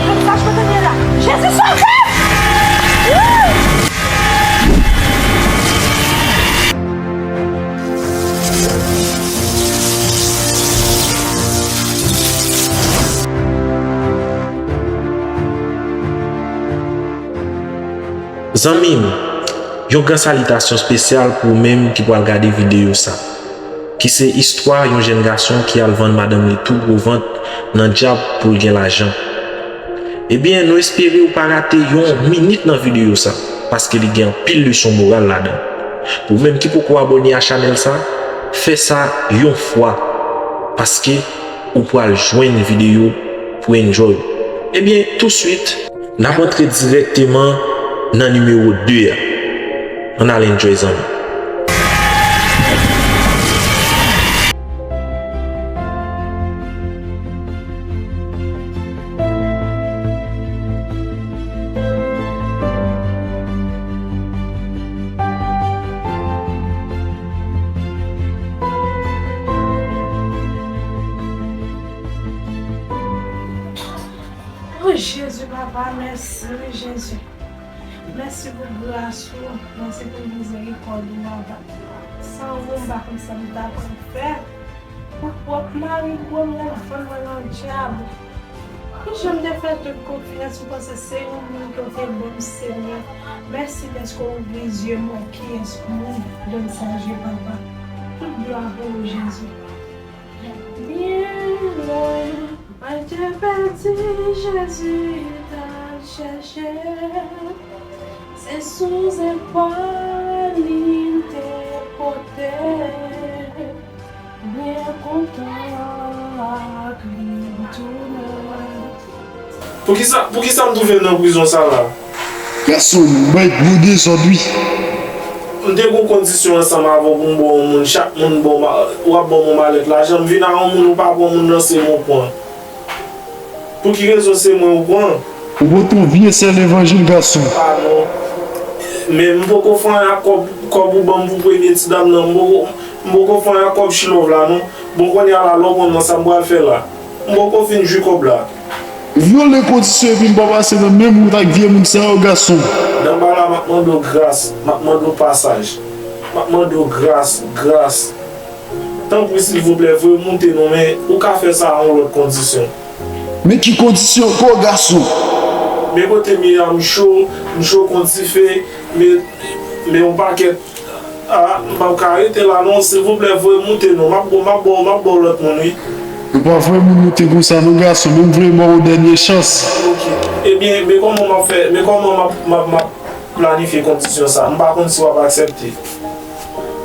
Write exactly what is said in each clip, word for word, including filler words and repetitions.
Gad sa k pral rive la. Jezi sove m! Zanmi m, yon gran salitasyon espesyal pou ou menm ki pral gade videyo sa, ki se istwa yon jèn gason ki al vann madanm li tou gwo vant nan dyab pou l gen lajan. Ebyen, nou espere ou pa rate yon minit nan videyo sa, paske li gen anpil leson moral ladan. Pou ou menm ki poko abòne a chanèl sa, fè sa yon fwa, paske ou pral jwenn videyo pou enjoy. Ebyen, touswit, n ap antre dirèkteman nan nimewo de a. Ann al enjoy, zanmi. O Jezi, papa, mèsi, wi, Jezi. Mèsi pou gras ou, mèsi pou mizerikòd ou, papa. San ou, m pa konn sa m ta pral fè. Pou pwòp mari m, pou m al vann mwen nan dyab. Kijan m te fè tout konfyans, m panse se yon moun ke w te ban m, Senyè. Mèsi dèske w ouvri zye m, wè kiyès moun Don Serge, papa. Tout glwa pou ou, Jezi. Byen lwen, mwen te pèdi, Jezi t al chèche. Se sou zepòl li m te pote. Byen kontan ak li m tounen. Poukisa, poukisa m twouve m nan prizon sa la? Gason, ou bay gwo dezòd, wi. M te gon kondisyon ansanm avè w pou m ba w yon moun, chak moun ba w ma-, w ap ba m yon malèt lajan. M vin a yon moun, ou pa pran moun nan, se mwen w pran. Pou ki rezon se mwen ou pran? Ou pote yon vye sè levanjil, gason. A non. Men m poko fè anyen ak kòb, kòb ou ban m pou premye ti dam nan. M poko, m poko fè anyen ak kòb Chilòv la, non. Bon, kounye a la, lè w pran nan, sa m pral fè la? M poko fin jwi kòb la. Vyole kondisyon epi m pa pase nan menm wout ak vye moun sa yo, gason. Nan ba la, m ap mande w gras, m ap mande w pasaj. M ap mande w gras, gras. Tanpri, silvouplè, voye m moute non, men ou ka fè sa a yon lòt kondisyon. Men ki kondisyon ankò, gason? Men kote m ye a, m cho, m cho kon dife, men, men yon pakèt, a, m p ap ka rete la non, silvouplè, voye m moute non, m ap ba w, m ap ba w, m ap ba w lòt moun, wi. Ou pa voye moun moute konsa non, gason, men m voye ba w yon dènye chans. Ok. Ebyen, men kòman m ap fè, men kòman m ap, m ap, m ap planifye kondisyon sa? M pa konn si w ap aksepte.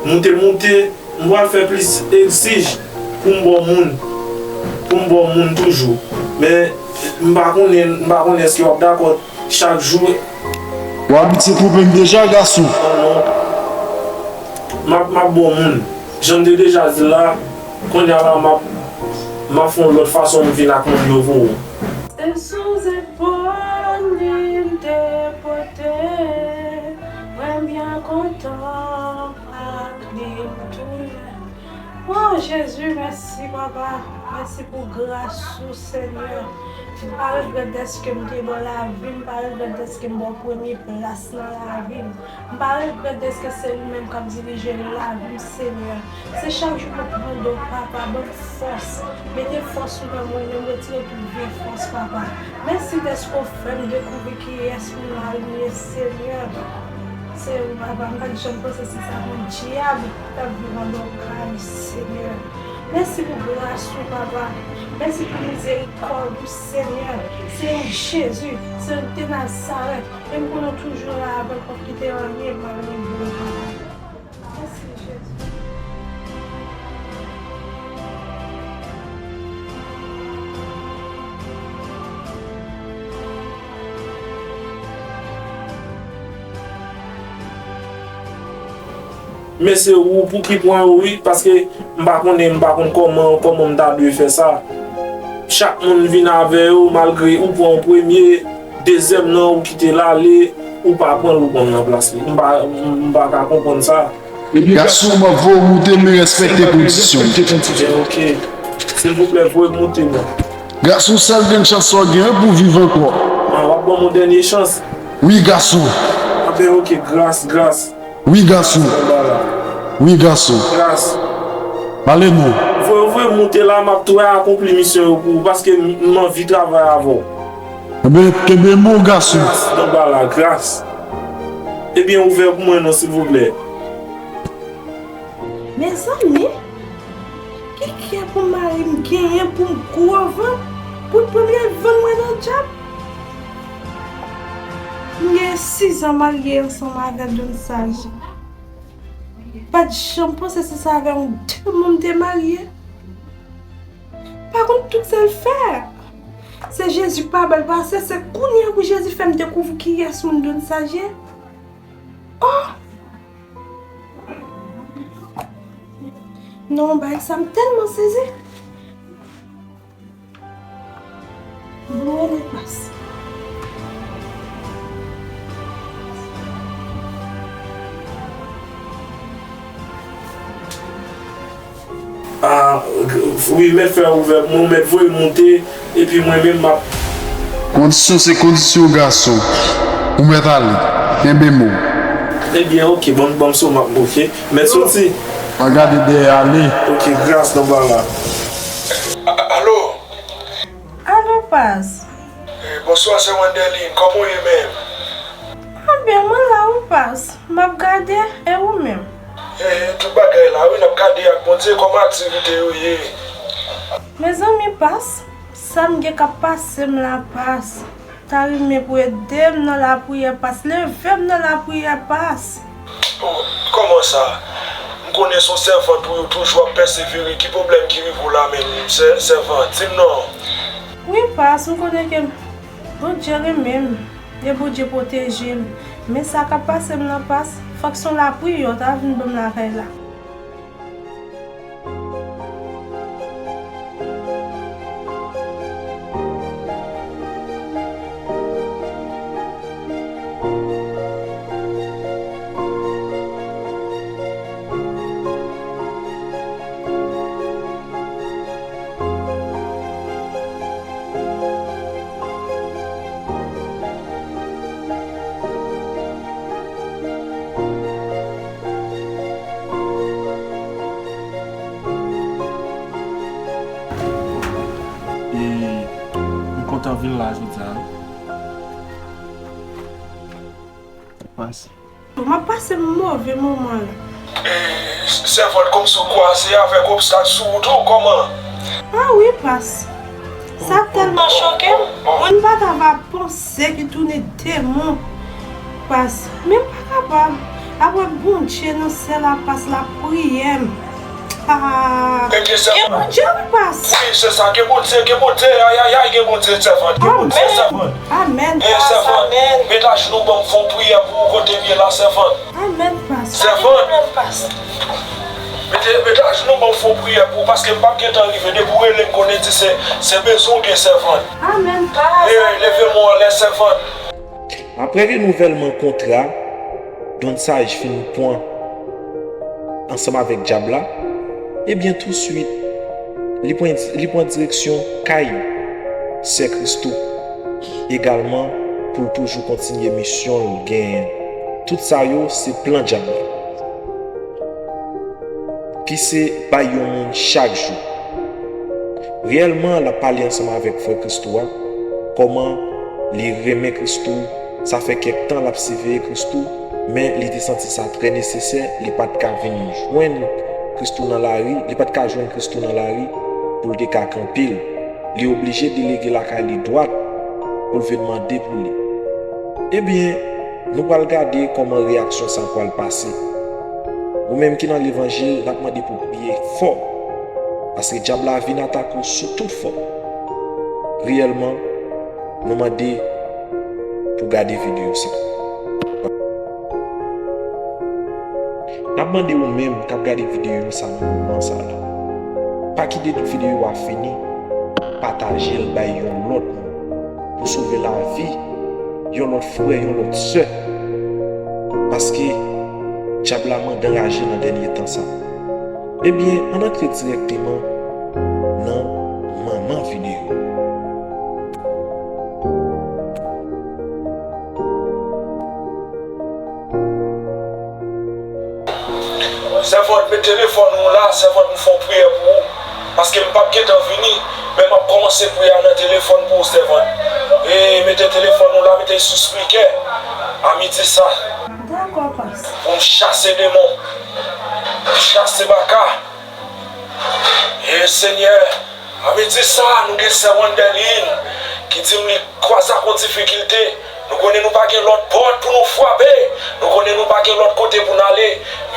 Moute, moute. M pral fè plis egzij pou m ba w moun, pou m ba w moun toujou. Men, m pa konnen, m pa konnen èske w ap dakò chak jou. W abitye twonpe m deja, gason. Non, non. M ap, m ap ba w moun. Jan m te deja di l la, kounye a la, m ap, m ap fè yon lòt fason m vin ak moun yo pou ou. Se sou zepòl li m te pote, mwen byen kontan ak li m tounen. O Jezi, mèsi, papa. Mèsi pou gras ou, Senyè. M pa regrèt dèske m te ba w lavi m, m pa regrèt dèske m ba w premye plas nan lavi m. M pa regrèt dèske se ou menm k ap dirije lavi m, Senyè. Se chak jou m ap mande w, papa, ban m fòs. Mete fòs ou nan mwen, men m retire tout vye fòs, papa. Mèsi dèske w fè m dekouvri kiyès m ye, Senyè. Se ou, papa, m pa t janm panse se sa, yon dyab k ap viv anndan yon kay, Senyè. Mèsi pou gras ou, papa. Mèsi pou mizerikòd ou, Senyè. Se ou, Jezi, se ou de Nazarèt. E m konnen w toujou la avè m, p ap kite anyen pa rive m, papa. Mèsi, Jezi. Men se ou pou ki pran yo, wi, paske m pa konnen, m pa konn kòman, kòman m ta dwe fè sa. Chak moun vin avè yo, malgre ou pran yon premye, dezyèm nan ou kite l ale, ou pa pran l, ou pran l nan plas li. M pa, m, m pa ka konprann sa. Gason, m ap voye w moute, men respekte kondisyon. Ok. Silvouplè, voye m moute, non. Gason, sèl grenn chans sa w gen wi pou w viv ankò. Ah, w ap ban m yon dènye chans? Wi, gason. Anben, oke, gras, gras. Wi, gason. Wi, gason. Gras. Pale non. Voye, voye m moute la, m ap tou akonpli misyon yo pou ou, paske m, m anvi travay avè w. Anben, kenbe mo, gason. Gras, Don Bala, gras. Ebyen, ouvè pou mwen non, silvouplè. Mezanmi, ki kè pou mari m genyen pou m gwo vant, pou l premye vann mwen nan dyab? M gen sizan marye ansanm avè Don Saj. Pa t janm panse se sa avè yon demon m te marye. Pa konn tout sa l fè. Se Jezi k pa ba l pase, se kounye a pou Jezi fè m dekouvri kiyès moun Don Saj ye. Oh! Non, bagay sa m tèlman sezi. Bon, mwen pas. Ah, wi, mèt fè ouvè, mwen mèt voye l moute, epi mwen menm m ap. Kondisyon se kondisyon, gason. Ou mèt ale. Kenbe mo. Ebyen, oke, ban m, ban m sou m ap, oke. Mèt soti. Pa gade dèyè, ale. Oke, gras nan ba la. A-, alo? Alo, Pas. Eh, bonswa, se Wanderline. Kòman w ye menm? Anben, mwen la wi, Pas. M ap gade, e ou menm? Eh, tout bagay la wi, n ap gade ak Bondye. Kòman aktivite yo ye? Mezanmi, Pas, sa m gen k ap pase m la, Pas. Ta renmen pou ede m nan lapriyè, Pas. Leve m nan lapriyè, Pas. Oh, kòman sa? M konnen se yon sèvant ou ye, ou toujou ap pèsevere. Ki pwoblèm ki rive w la menm, sè-, sèvant? Di m non. Wi, Pas, m konnen ke Bondye renmen m e Bondye pwoteje m. Men sa k ap pase m nan, Pas, fòk se yon lapriyè w ta vin ban m lakay la. E, m kontan vin la jodi a wi. Pas. M ap pase move moman la. E, sèvant, kòmsi w kwaze avèk obstak sou wout ou, kòman? Ah wi, Pas. Sa tèlman choke m. Mwen m pa ta va panse ki tounen demon, Pas. Men m pa kapab. Apre Bondye nan syèl la, Pas, lapriyè m. Ah. Ebyen, sèvant. Gen Bondye wi, Pas. Wi, se sa. Gen Bondye, gen Bondye. Ayayay, gen Bondye, sèvant. Gen Bondye, sèvant. Amèn, Pas, amèn. Met ajnou ban m fè yon priyè pou ou kote m ye la, sèvant. Amèn, Pas. Sèvant. Amèn, Pas. Mete, mete ajnou ban m fè yon priyè pou ou, paske m p ap gentan rive. Depi w rele m, konnen di se, se bezwen w gen, sèvant. Amèn, Pas. E, leve men w anlè, sèvant. Apre renouvèlman kontra Don Saj fin pran ansanm avèk dyab la, ebyen, touswit, li pran, li pran direksyon kay Sè Christo egalman pou l toujou kontinye misyon l genyen. Tout sa yo, se plan dyab la, ki se bay yon moun chak jou. Reyèlman, l ap pale ansanm avèk frè Christo a, kòman li renmen Christo, sa fè kèk tan l ap siveye Christo, men li te santi sa trè nesesè, li pa t ka vin jwenn Christo nan lari, li pa t ka jwenn Christo nan lari pou l te ka kanpe l. Li oblije delege lakay li dwat pou l vin mande pou li. Ebyen, nou pral gade kòman reyaksyon sa pral pase. Ou menm ki nan levanjil, n ap mande pou w priye fò, paske dyab la vin atake w sou tout fòm. Reyèlman, nou mande pou w gade videyo sa. N ap mande ou menm k ap gade videyo sa nan moman sa la, pa kite videyo a fini, pataje l bay yon lòt moun pou sove lavi yon lòt frè, yon lòt sè. Paske dyab la mande anraje nan dènye tan sa. Ebyen, ann antre dirèkteman nan manman videyo. Sèvant, met telefòn ou la, sèvant, m fè yon priyè pou ou. Paske m p ap gentan vini, men m ap kòmanse priyè a nan telefòn pou ou, sèvant. E mete telefòn ou la, mete l sou spikè. A midi sa. Dakò, pas. Pou m chase demon. Chase baka. E Senyè, a midi sa, nou gen sè Wanderlin ki di m li kwaze ak yon difikilte. Nou konnen nou pa gen lòt pòt pou nou frape. Nou konnen nou pa gen lòt kote pou n ale.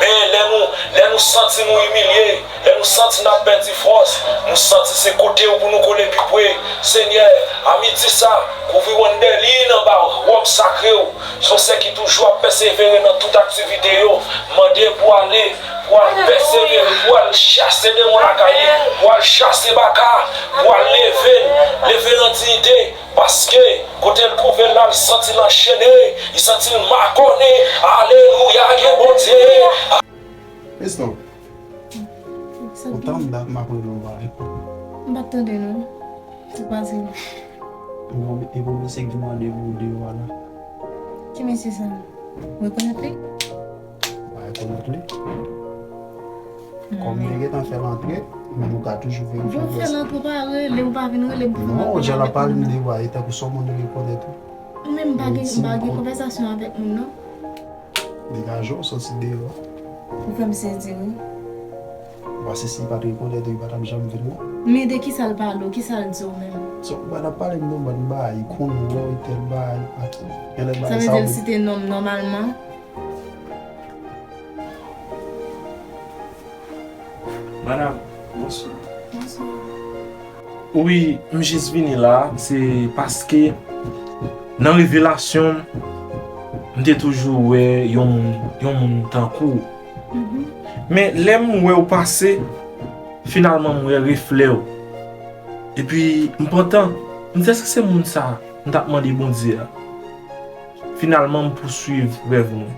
Men lè nou, lè nou santi nou imilye, lè nou santi n ap pèdi fòs, nou santi se kote w pou nou kole pi pre. Senyè, a midi sa, kouvri Wanderlin anba wòb sakre w. Se yon sè ki toujou ap pèsevere nan tout aktivite yo. Mande pou ale, pou al pèsevere, pou al chase demon lakay li, pou al chase baka, pou al leve l, leve l an diyite. Paske kote l twouve l la, l santi l anchene, li santi l makòne. Alelouya, gen Bondye. Mesno, kontan m dat m ap rele w pale. M pa t tande non. Sa k pase? E pou mesye ki mande pou deyò a la. Ki mesye sa? Ou rekonèt li? M pa rekonèt li. Kòm m te gentan fè l antre, men nou ka toujou verifye. Bon, fè l antre, pa rele, ou pa vin rele m pou fè l antre. Non, jan l ap pale m deyò a, e tankou se yon moun li rekonèt wi. Ou menm m pa gen, m pa gen konvèsasyon avèk moun non. Degaje w, soti deyò. Ou fè m sezi wi. Paske si li pa t rekonèt ou, li pa t ap janm vin non. Men de kisa l pale w? Kisa l di w menm? Se yon bagay l ap pale m de yon bann bagay, li konnen w, tèl bagay, li pa t, genlè bagay sa yo. Sa vle di l site non m nòmalman? Madam, bonswa. Bonswa. Wi, m jis vini la, se paske nan revelasyon m, m te toujou wè yon moun, yon moun tankou w. Men lè m wè w pase, finalman m wè reflè w. Epi m pantan, m di èske se moun sa a m t ap mande Bondye a? Finalman, m pouswiv rèv mwen.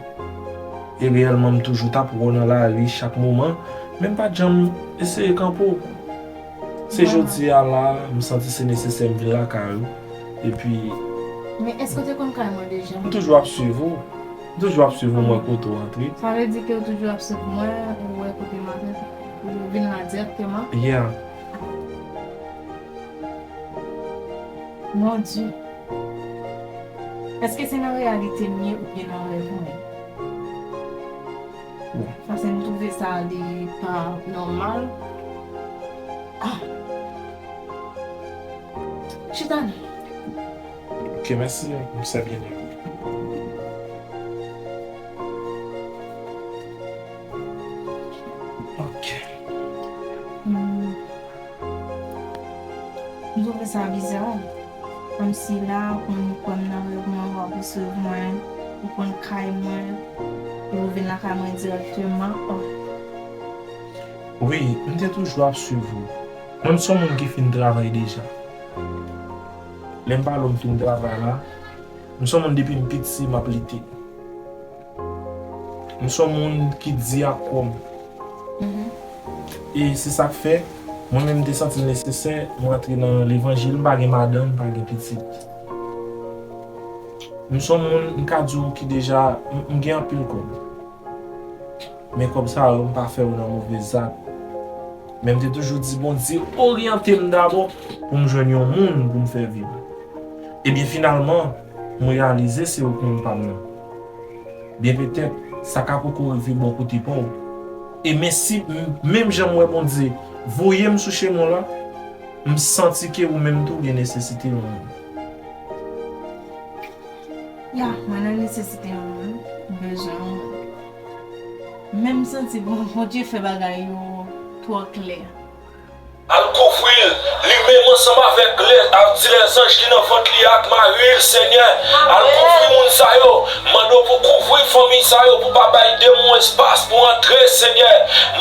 E reyèlman, m toujou t ap wè w nan lari chak moman, men m pa t janm eseye kanpe w. Se jodi a la, m santi se nesesè m vin lakay ou. Epi. Men èske w te konn kay mwen deja? M toujou ap swiv ou. M toujou ap swiv ou, m wè kote w antre. Sa vle di ke w toujou ap swiv mwen, ou wè kote m antre, ou vin la dirèkteman? Yeah. Mon Dieu. Èske se nan reyalite m ye oubyen nan rèv mwen? Bon. Paske m twouve sa li pa nòmal. Ah! Chita non. Ok, mèsi, m sè byen de ou. Ok. Hmm. M twouve sa biza. Kòmsi la, ou konn pran m nan rèv mwen, w ap resevwa mwen, ou konn kay mwen, epi ou vin lakay mwen dirèkteman. Oh. Wi, m te toujou ap swiv ou. Mwen, m se yon moun ki fin travay deja. Lè m pale w m fin travay la, m se yon moun depi m piti, m ap lite. M se yon moun ki di ak kò m. E se sa k fè, mwen menm, m te santi l nesesè, mwen antre nan levanjil, m pa gen madanm, m pa gen pitit. M se yon moun, m ka di w ki deja, m, m gen anpil kòb. Men kòb sa yo, m pa fè yo nan move zak. Men m te toujou di Bondye, oryante m dabò pou m jwenn yon moun pou m fè vi m. Ebyen, finalman, m reyalize se ou k moun pa m nan. Byen petèt, sa ka poko rive bò kote pa w. E men si, m, menm jan m wè Bondye voye m sou chemen w la, m santi ke ou menm tou gen nesesite yon moun. Ya, mwen nan nesesite yon moun, m bezwen yon moun. Men m santi Bon, Bondye fè bagay yo twò klè. Al kouvri l, li menm ansanm avèk lè, a, ti lèzanj ki nan vant li ak mari l, Senyè. Al kouvri moun sa yo. Mande w pou kouvri fanmi sa yo, pou pa bay demon espas pou antre, Senyè.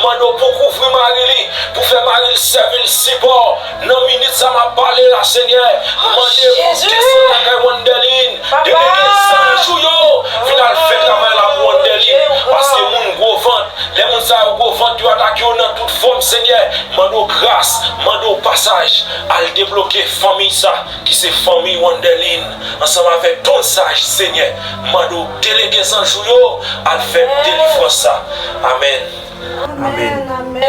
Mande w pou kouvri mari li, pou fè mari l sèvi l sipò. Nan minit sa m ap pale la, Senyè, mande pou desann lakay Wanderlin, delege zanj ou yo, vin al fè travay la pou Wanderlin, paske moun gwo vant, lè moun sa yo gwo vant, yo atake yo nan tout fòm, Senyè, mande w gras, mande w pasaj, al debloke fanmi sa, ki se fanmi Wanderlin, ansanm avèk Don Saj, Senyè, mande w delege zanj ou yo, al fè delivrans sa. Amèn. Amèn, amèn.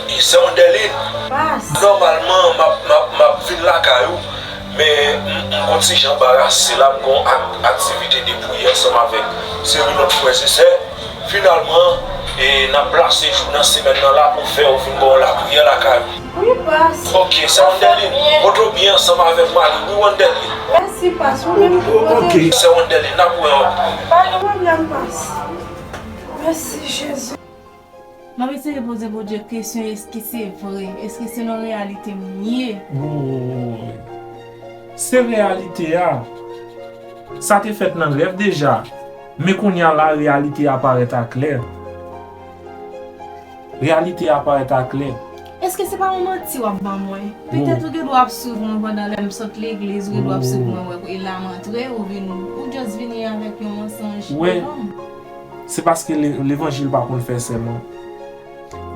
E sè Wanderline, nòmalman, m ap, m ap, m ap vin lakay ou, men m, m konn ti jan anbarase la, m gon ak, aktivite de priyè ansanm avèk seri lòt frè e sè. Finalman, e, n ap plase jou nan semèn nan la pou fè ou vin ba w lapriyè lakay ou. Wi, pas. Ok, sè Wanderline, pote w byen ansanm avèk mari, wi, Wanderline. Mèsi, pas. Ou menm tou, pote w byen. Sè Wanderline, n ap wè ankò. Pa gen pwoblèm, pas. Mèsi, Jezi. M ap eseye poze Bondye kesyon, èske se vre? Èske se nan reyalite m ye? Woy. Se reyalite a. Sa te fèt nan rèv deja. Men kounye a la, reyalite a parèt aklè. Reyalite a parèt aklè. Èske se pa yon manti w ap ban mwen? Petèt ou gen dwa ap swiv mwen pandan lè m sot legliz, ou gen dwa ap swiv mwen, wè, e la m antre, ou vin, ou just vini avèk yon mansonj devan m. Se paske le-, levanjil pa konn fè sèman.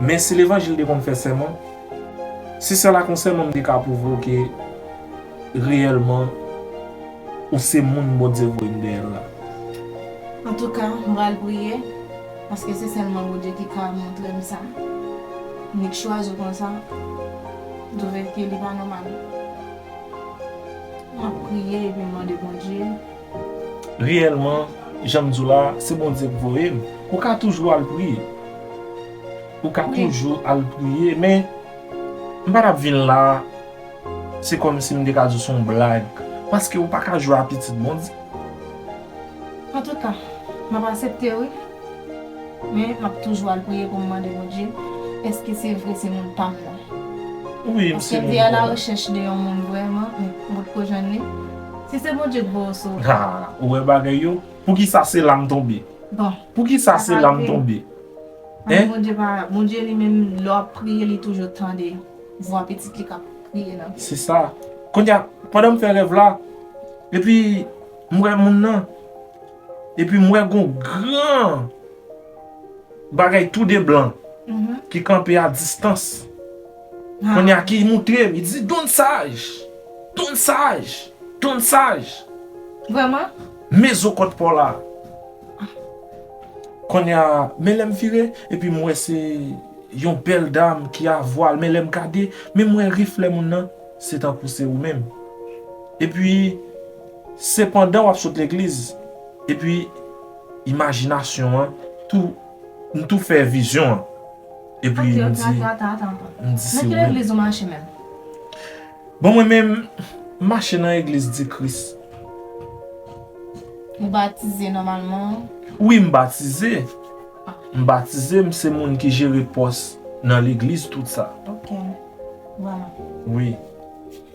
Men si levanjil te konn fè sèman, si sèl ak yon sèman m te ka pwouve w ke reyèlman ou se moun Bondye voye m dèyè l la. Antouka, m pral priye, paske se sèlman Bondye ki ka montre m sa. Nik chwazi w konsa, m twouve ke li pa nòmal. M ap priye epi m mande Bondye. Reyèlman, jan m di w la, se Bondye k voye m. Ou ka toujou al priye. Ou ka toujou al priye, men m pa t ap vin la, se kòmsi m te ka di w se yon blag. Paske ou pa ka jwe a pitit Bondye. Antouka, m ap aksepte wi. Men m ap toujou al priye pou m mande Bondye, èske se vre se moun pa m nan? Wi, m se moun pa w. Paske m te a la rechèch de yon moun vrèman, men m potko jwenn li. Si se Bondye k voye w sou. Ha, ou wè bagay yo? Poukisa se la m tonbe? Bon. Poukisa se la m tonbe? Hein? Bondye pa, Bondye li menm, lè w ap priye, li toujou tande vwa pitit li k ap kriye nan kè. Se sa. Kounye a, pandan m fè rèv la, epi m wè moun nan, epi m wè gon gran bagay tou de blan ki kanpe a distans. Kounye a ki moutre m, li di, Don Saj! Don Saj! Don Saj! Vrèman? Men zo kòt pa w la. Kounye a, men lè m vire, epi m wè se yon bèl dam ki a vwal, men lè m gade, men m wè reflè moun nan, se tankou se ou menm. Epi, se pandan w ap sot legliz, epi imajinasyon an, tou, m tou fè vizyon an. Epi m di, m di se ou menm. Nan ki legliz ou mache menm? Bon, mwen menm, m mache nan egliz di Kris. Ou batize nòmalman? Wi, m batize. M batize, m se moun ki jere pòs nan legliz, tout sa. Ok. Vwala. Wi.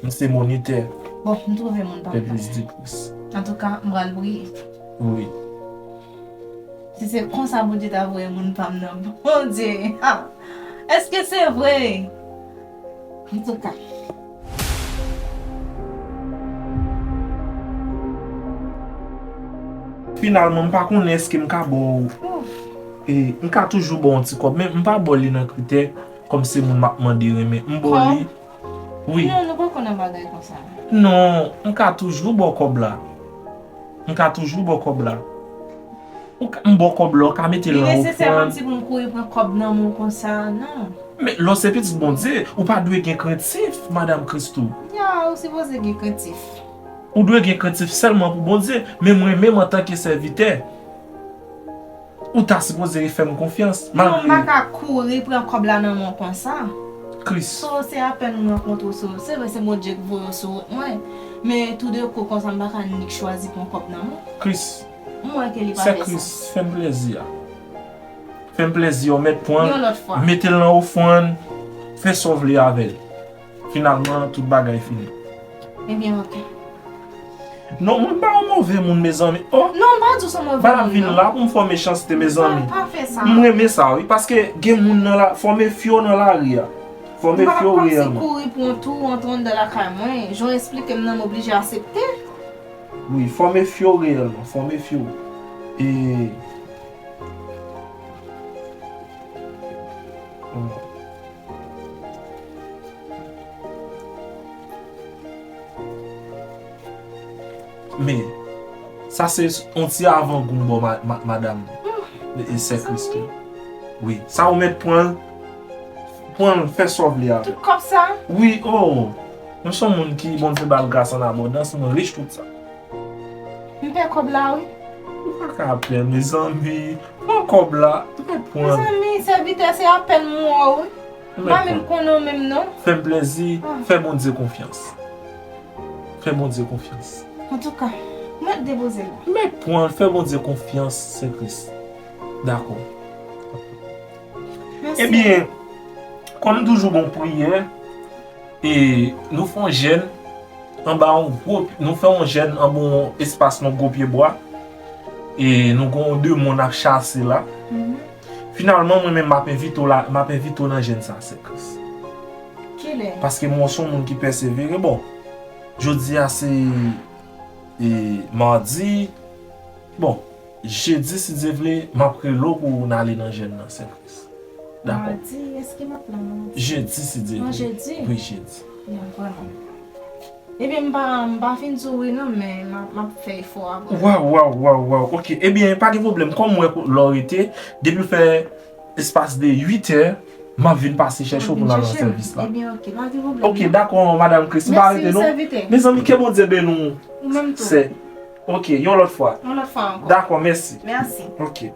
M se monitè. Bon, m twouve moun pa m nan. Legliz di Kris. Antouka, m pral priye. Wi. Si se konsa Bondye ta voye moun pa m nan, Bondye, ha! Èske se vre? Antouka. Finalman, m pa konnen èske m ka ba w, e, m ka toujou ba w yon ti kòb, men m pa ba w li nan kritè kòm se moun m ap mande renmen. M ba w li. Wi. Non, nou poko nan bagay konsa. Non, m ka toujou ba w kòb la. M ka toujou ba w kòb la. Ou ka, m ba w kòb la, ou ka mete l nan ofrann. Li nesesè kòmsi pou m kouri pran kòb nan men w konsa, non. Men lè w se pitit Bondye, ou pa dwe gen krentif, Madanm Christoo. Ya, ou sipoze gen krentif. Ou dwe gen krentif sèlman pou Bondye, men mwen menm antanke sèvitè, ou ta sipoze fè m konfyans, malgre. Non, m pa ka kouri pran kòb la nan men w konsa. Kris. So, se apèn m rankontre w, so, se vre, se Bondye k voye w sou wout mwen, men toudenkou konsa, m pa ka nik chwazi pran kòb nan men w. Kris. M wè ke li pa fè sans. Sè Kris, fè m plèzi a. Fè m plèzi a, ou mèt pran l, mete l nan ofrann, fè sa w vle avè l. Finalman, tout bagay fini. Ebyen, ok. Non, mwen pa yon move moun, mezanmi. Oh! Non, m pa di w se yon move moun, non. M pa vin la pou m fè w mechanste, mezanmi. Non, pa fè sa. M renmen sa, wi, paske gen moun nan la, fò w mefye w nan lari a. Fò w mefye w reyèlman. M pa kòmsi kouri pran tou, antre anndan lakay mwen. Jan w esplike m nan, m oblije aksepte. Wi, fò w mefye w reyèlman, fò w mefye w. E, hmm. Men, sa se yon ti avangou m ba w, ma-, ma-, madanm. E, e sè Christoo. Wi, sa ou mèt pran l, pran l, fè sa w vle avè l. Tout kòb sa? Wi, oh! Mwen se yon moun ki Bondye ba l gras an abondans, mwen rich tout sa. M pè kòb la, wi. Ou pa ka pè, mezanmi. Pran kòb la, mèt pran l. Mezanmi, sèvitè, se apèn m wè w, wi. M pa menm konnen w menm, non. Fè m plezi, fè Bondye konfyans. Fè Bondye konfyans. Antouka, mwen depoze l. Men pran l, fè Bondye konfyans, Sè Kris. Dakò. Mèsi. Ebyen, kòm toujou, bon priyè, e nou fè yon jèn anba yon gwo, nou fè yon jèn anba yon espas, yon gwo pyebwa, e nou gen yon demon n ap chase la. Finalman, mwen menm, m ap envite w la, m ap envite w nan jèn sa, Sè Kris. Kilè? Paske mwen se yon moun ki pèsevere. Bon, jodi a se, e, madi. Bon, jedi, si Dye vle, m ap rele w pou n ale nan jèn nan, Sè Kris. Dakò? Madi, èske m ap la madi? Jedi, si Dye vle. Jedi? Wi, jedi. Ya, vrèman. Ebyen, m pa, m pa fin di w wi non, men m ap, m ap fè efò a pou ou. Waw, waw, waw, waw. Ok, ebyen, pa gen pwoblèm. Kòm m wè lè w rete, depi l fè espas de uit è, m ap vin pase chèche w pou n al nan sèvis la. Ebyen, ok, pa gen pwoblèm. Ok, dakò, Madanm Kris, m pa rete non. Mèsi, sèvitè. Mezanmi, ke Bondye beni w, sè. Ou menm tou. Ok, yon lòt fwa. Yon lòt fwa ankò. Dakò, mèsi. Mèsi. Ok.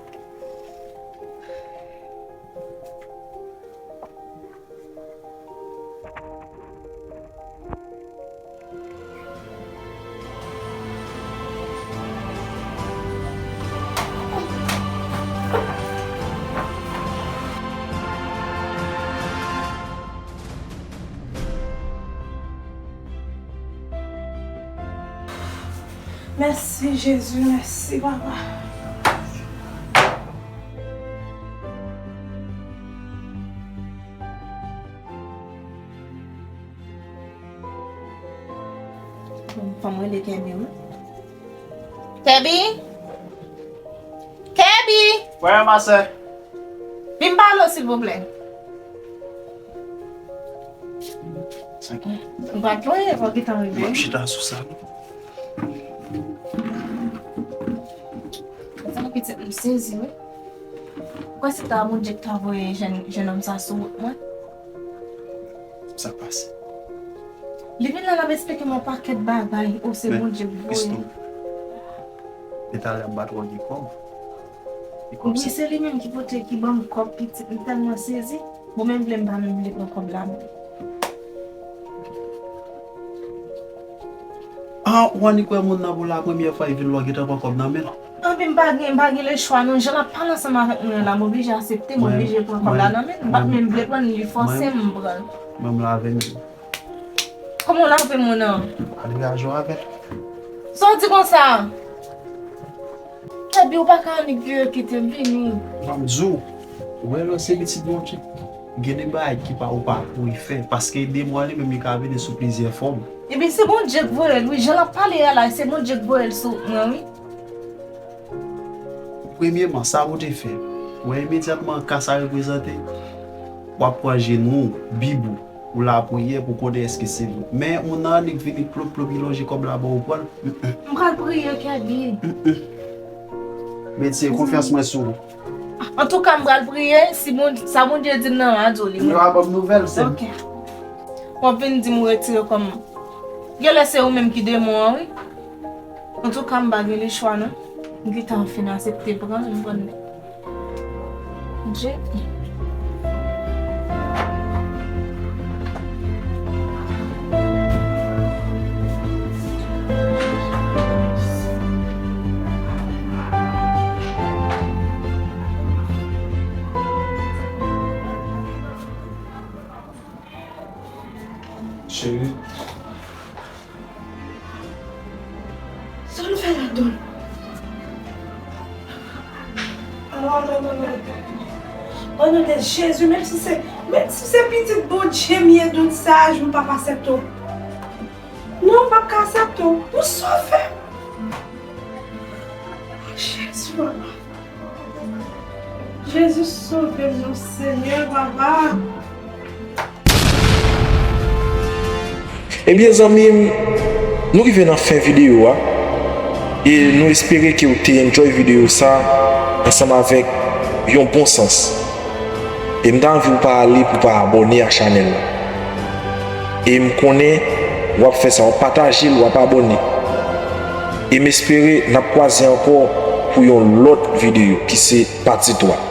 Mèsi, Jezi, mèsi, Papa. Fò m rele Kèbi, wi. Kèbi! Kèbi! Wè, ma sè. Vin pale w, silvouplè. Sa ki? M pa t lwen, fò w gentan rive. M ap chita sou sa, non. Sa pitit m sezi, wi. Ou kwè se ta Bondye ki ta voye jèn, jèn nonm sa sou wout mwen? Sa k pase? Li vin la, l ap esplike m yon pakèt bagay. O, se Bondye k voye l. Men talè m pa t wè w gen kòb. Wi, se li menm ki pote, ki ban m kòb pitit. M tèlman sezi. Bon, men m vle, m pa menm vle pran kòb la menm. Ah, ou annik wè moun nan pou la premyè fwa, epi l wè w gentan pran kòb nan men l. Anpi m pa gen, m pa gen lechwa non. Jan l ap pale ansanm avèk mwen an la, m oblije aksepte, m oblije pran kòb la nan men l. M pa t menm vle pran l, li fòse m pran l. Mwen, m lave men m. Kòman w lave men w nan? Pa degaje w avè l. Sa w di konsa? Kèbi, ou pa ka annik vire kite m vini. Ban m di w, ou wè lè w se pitit Bondye, gen de bagay ki pa, ou pa pou fè, paske demon an li menm li ka vini sou plizyè fòm. Ebyen, se Bondye k voye l, wi. Jan l ap pale a la, se Bondye k voye l sou mwen, wi. Premyeman, sa pou te fè, wè imedyatman ka sa reprezante, w ap pran jenou w, Bib ou, ou lapriyè pou konnen èske se vre. Men moun nan annik vini plop plop, li lonje kòb la ba w, ou pran l. Mm, mm. M pral priye, Kèbi. Mm, mm. Medsen, konfyans mwen sou ou. Antouka, m pral priye, si Bondye, sa Bondye di m nan, m a di w li. Yo a ban m nouvèl, sè m. Ok. W ap vin di m retire kòm. Genlè se ou menm ki demon an, wi. Antouka, m pa gen lechwa, non. M gentan fin aksepte pran l, m pran l. Dye. Cheri. Sa nou fè ladan? Non, non, non, non. O non de Jezi, menm si se, menm si se pitit Bondye m ye, dout saj, m p ap aksepte w. Non, m p ap ka aksepte w. Ou sove m. Jezi, papa. Jezi, sove m non, Senyè, papa. Ebyen, zanmi m, nou rive nan fen videyo a. E nou espere ke w te enjoy videyo sa ansanm avèk yon bon sans. E m ta anvi w pa ale pou w pa abòne ak chanèl la. E m konnen w ap fè sa, w ap pataje l, w ap abòne. E m espere n ap kwaze ankò pou yon lòt videyo ki se pati twa.